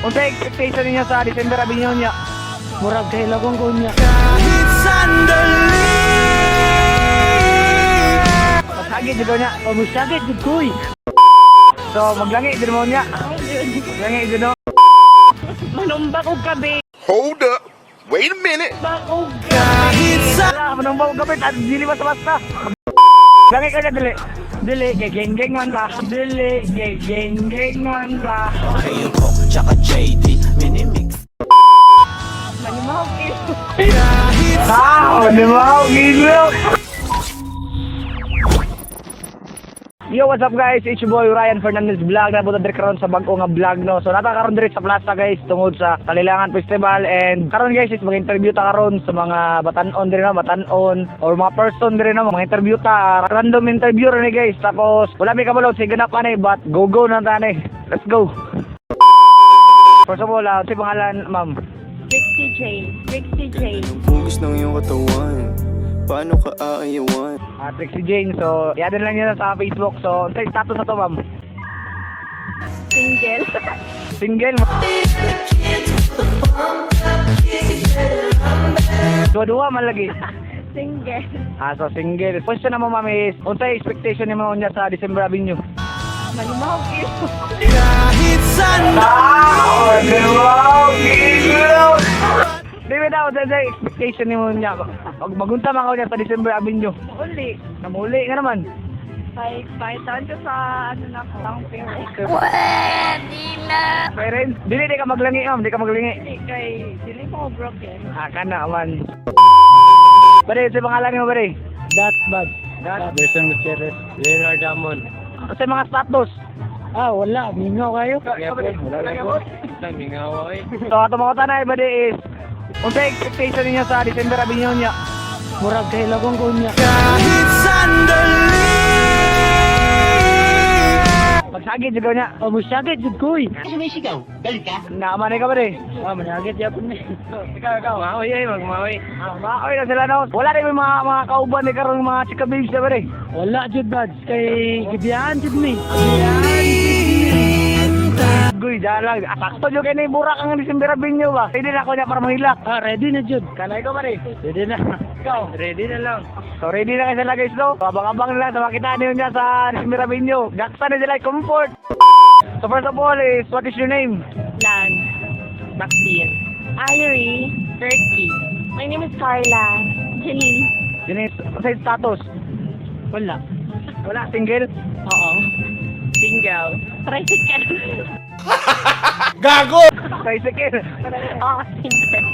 Unsa expectation ninyo sa December Avenue niya? Murag kahilagon ko niya. Kahit sandali. Pagsagit jud niya. O musagit jud koy. So maglangi jud mo niya. Maglangi jud no. Manumbak og kabi. Hold up. Wait a minute. Bak og Kahit sa Wala manumbaw kapit at dili basta-basta. Langi ka niya dili. Dili kay geng-geng man ta. Dili kay geng-geng man ta. Tsaka JD Minimix. Manimahog ilo. Kahit Ah, di ba? Gilo. Yo, what's up, guys? It's your boy Ryan Fernandez Vlog. Nabuta diri karon sa bag-o nga vlog, no. So nata karon diri sa plaza, guys, tungod sa Kalilangan Festival, and karon, guys, is mag-interview ta karon sa mga batan-on diri no, batan-on or mga person diri no, mga interview ta, random interview rin ni, guys. Tapos wala may kabalo sa ganap ani, but go go na ta ni. Let's go. First of all, si pangalan, ma'am? Trixie J. Trixie J. Ang hugis ng iyong katawan. Paano ka aayawan? Trixie Jane. So, i-add lang niya sa Facebook. So, sa status na to, ma'am? Single. Single. Dua-dua man lagi. Single. Ah, so single. Question na mo, ma'am, is, unsay expectation nimo niya sa December Avenue? Manimahog ilo. Kahit sandali. Ah, di ba daw, unsay expectation nimo niya? Pag magunta man ka niya sa December Avenue. Uli. Namuli nga naman. 5,000 ko sa ano na ko. Ang parents. Parents, dili di ka maglangi, ma'am, di ka maglangi. Dili kay dili ko broken. Ah, kana man. Bare, sa pangalan nimo, bare? That's bad. That. Gerson Gutierrez. Leonard Amon. Sa mga status? Ah, wala. Mingaw kayo. So, ato mga tanay, bade, is, unsay expectation ninyo sa December Avenue niya? Murag kahilagon ko niya. Kahit sandali. Pagsagit jud niya. O musagit jud koy. Naaman ka ba de? Ah, managit yapon ni. Ikaw, ikaw. Maoy ay, magmaoy. Ah, maoy na sila no. Wala rin may mga kauban ni karon mga chika babes na ba de? Wala jud bads kay gibiyaan jud ni. Guy, dyan lang. Ah, sakto jud kay ni burak ang December Avenue ba? Pwede na ako niya para mahilak. Ah, ready na jud. Kanay ko ba de? Ready na. Ikaw. Ready na lang. So ready na kayo sila, guys, no? Abang-abang na lang sa makita niyo niya sa December Avenue. Gaksa na sila comfort. So first of all is, what is your name? Lan. Maxine. Irie. Turkey. My name is Carla. Janine. Yun is, sa status? Wala. Wala, single? Oo. Single. Tricycle. Tricycle. Oo, single.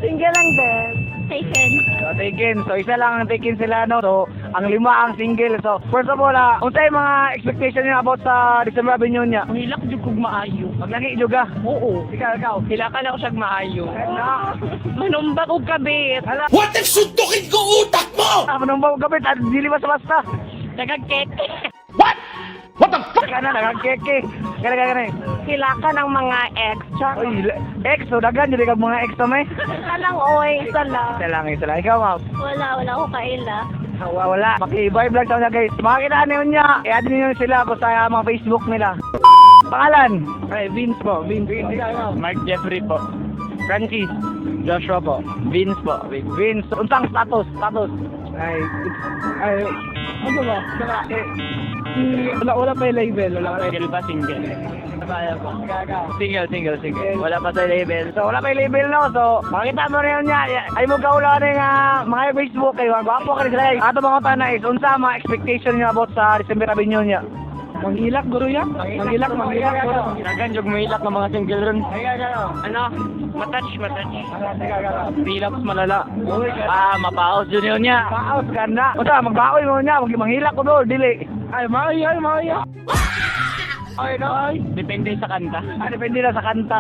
Single lang din. Taken. So, taken. So, isa lang ang taken sila, no? So, ang lima ang single. So, first of all, unsay mga expectation niyo about sa December Avenue niya? Manghilak jud kog maayo. Maglangi jud ka. Oo. Ikaw, ikaw. Hilakan ako siyag maayo. Hala. Manumbak og kabit. Hala. What if suntukin ko utak mo? Ah, manumbaw kapit at dili basta-basta. Nagagkek. Kana nagkeke. Kana kana kana. Hilakan ang mga ex. Char. Oy, ex, so dagan jud kag mga ex to may. Isa lang, oy. Isa lang. Isa lang, isa lang. Ikaw, ma'am? Wala, wala ko kaila. Wala, wala. Maki-vibe lang sa niya, guys. Makakita niyo niya. I-add niyo sila ko sa mga Facebook nila. Pangalan? Ay, Vince po. Vince. Vince, ikaw, ikaw. Mark Jeffrey po. Francis. Joshua po. Vince po. Vince, unsang status? Status. Ay, ay, ano ba? Wala, wala pa yung label. Wala pa. Single ba? Single. Single, single, single. Wala pa sa label. So wala pa yung label, no. So makita mo rin niya. Ay mo kaula ni nga mga Facebook kay mga gwapo ka rin sila, guys. Ato mga tana is unsa mga expectation niyo about sa December Avenue niya? Manghilak, guro ya? Manghilak, manghilak, guro. Dagan, jog mahilak ng mga single ron. Ano? Matouch, matouch. Relapse malala. Ah, mapaos yun yun niya. Paos ka na. Unsa magbaoy mo niya, mag manghilak ko do, dili. Ay, maay, ay, maay. Ay, no, ay. Depende sa kanta. Ah, depende na sa kanta.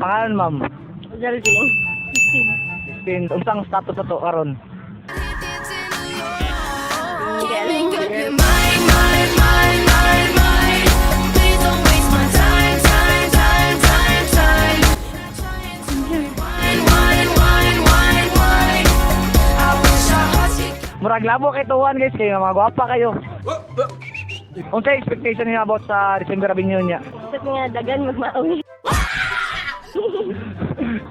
Pangalan, ma'am? Geraldine. Christine. Christine, unsang status na to karon? Single. Murag labo kay tuwan, guys, kay mga gwapa kayo. Unsa expectation niyo about sa December Avenue niya? Sa nga dagan magmaoy.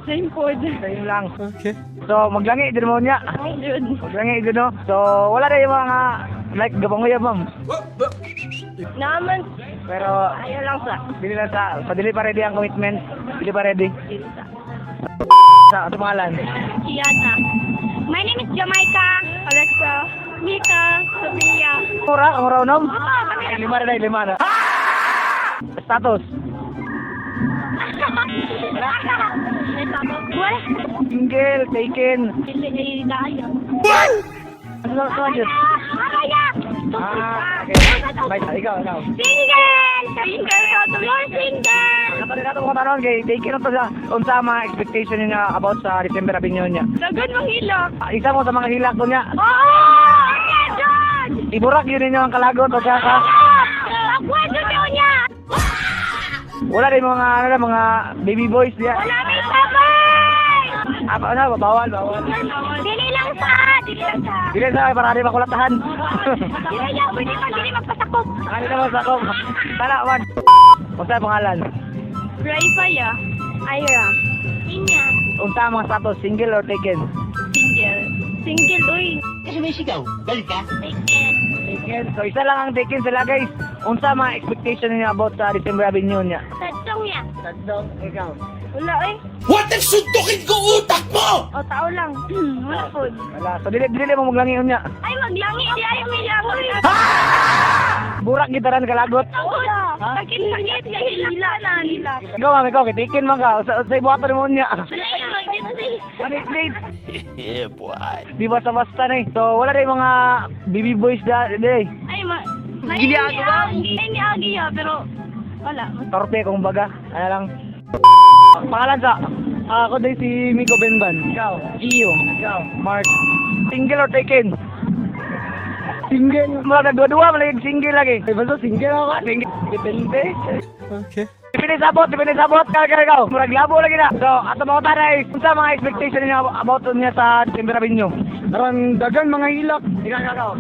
Same po. Same lang. Okay. So maglangi din mo niya. Ay, dude. Maglangi din, no. So wala na yung mga like gabang ma'am. Naman, Pero ayaw lang sa. dili lang sa dili pa ready ang commitment. Dili pa ready. Dili sa. Sa ato pangalan. Kiana. My name is Jamaica. Alexa. Mika. Sophia. Mura, ang mura unom. Oo, kami. Ay, lima na, lima na. Status. Wala. Single, taken. Dili ay daya. Ano lang sa Diyos? Kaya! Ah, okay. Bye, ikaw, ikaw. Single! Single! You're single! Kato rin nato mga tanong kay taken na to sa unsa ang mga expectation niya about sa December Avenue niya. Dagan manghilak. Ah, isa mo sa mga hilak ko niya. Oo! Okay, John! Iburak yun ninyo ang kalagot o siya ka. Ako ang niya! Wala rin mga ano na, mga baby boys diya. Wala may sabay! Ah, ano, bawal, bawal. Dili lang sa! Dili lang sa! Dili sa para di makulatahan. Dili lang, pwede pa, dili magpasakop. Ano naman sa akong. Tara, man. Unsa ang pangalan? Raifa ya. Ira. Inya. Unsa ang mga status, single or taken? Single. Single, uy. Sumisigaw. Dali ka? Taken. Taken. So isa lang ang taken sila, guys. Unsa ang mga expectation niyo about sa December Avenue niya? Tatlong ya. Tatlong, ikaw. Wala, eh. What if suntukin ko utak mo? O, tao lang. Wala food. Wala. So dili dili mo maglangion niya. Ay, maglangi. Di ayaw may langoy. Burak gitaran kalagot. Wala. Sakit, sakit. Hila na. Hila. Ikaw, ma'am, ikaw, kay taken man ka. Sa ibuhaton mo niya. Wala yung mag-date. Manit-date. Yeah, boy. Di basta-basta na eh. So wala rin mga baby boys da, di. Ay, ma... Ginagawa? Ay, ni Agi ya, pero wala. Torpe kung baga. Ano lang. Pangalan sa? Ako din si Miko Benban. Ikaw. Gio. Ikaw. Mark. Single or taken? Single. Mga nagdua-dua, malagig single lagi. Ay, basta single ako. Single. Depende. Okay. Depende sa abot, depende sa abot. Ikaw, ikaw, ikaw. Murag labo lagi na. So, ato mga tara is, unsa mga expectation niyo about niya sa December Avenue? Aron dagan mga hilak. Ikaw, ikaw, ikaw.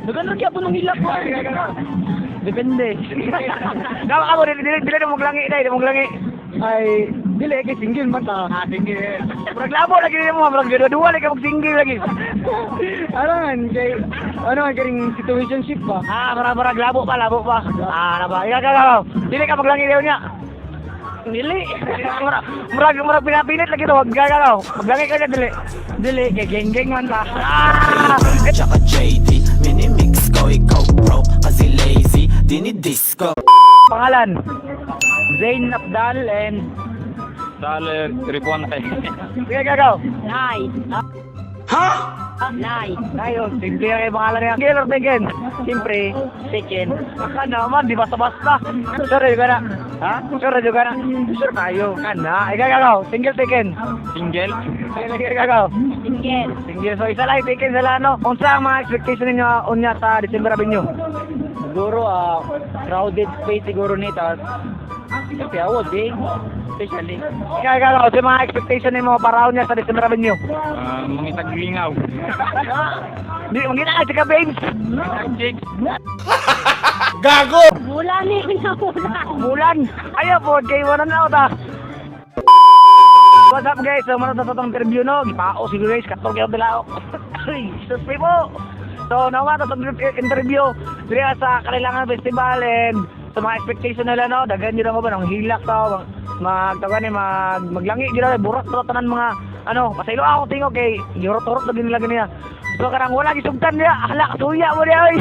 Dagan ra gyapon ng hilak ko. Ikaw, ikaw, ikaw. Depende. Ikaw, ako, dili, dili, dili na maglangi, dili na maglangi. Ay, dili kay single man ta. Ah, single. Murag labo lagi nimo, murag dua-dua lagi ka mag-single lagi. Ano man kay ano man karing situationship ba? Ah, murag murag labo pa, labo pa. Ah, na ba? Ikaw, ikaw, ikaw. Dili ka maglangi daw niya. Dili. Murag murag murag pinapilit lagi to, wag ka ikaw. Maglangi ka niya dili. Dili kay geng-geng man ta. Ah! Tsaka JD, minimix ko, ikaw bro. Kasi lazy, dinidisco. Pangalan. Zain Abdal and Sale Riponte. Sige, ikaw, ikaw. Nay. Ha? Nay. Tayo, simple lang yung pangalan niya. Single or taken? Siyempre, taken. Baka naman, di basta-basta. Sure, juga na. Ha? Sure, juga na. Sure kayo. Kana. Ikaw, ikaw, ikaw. Single, taken. Single. Ikaw, ikaw, ikaw. Single. Single. So, isa lang, taken sila, no? Unsa ang mga expectation ninyo unya sa December Avenue? Siguro crowded space siguro ni tas. Kasi ako eh. Especially Ikaw, ikaw, ikaw. Sa mga expectation nimo para unya sa December Avenue? Mga taglingaw. Di, mangita ka, chika, babes. Chicks. Gago! Wala ni na wala. Bulan. Ayaw po, kay wala na ta. What's up, guys? So, mano sa itong interview, no? Gipao siguro, guys. Katong kayo bilao. Ay, sus po. So, nawa to sa interview. Diri sa Kalilangan Festival and sa mga expectation nila, no? Dagan yun ako ba? Nang hilak to. Mag, mag, ni, mag, maglangi yun na. Burak to tanan mga, ano, pasaylo ako tingog kay gihurot-hurot na din nila ganyan. So, karang wala gisugtan niya. Hala, kasuya mo niya, oy.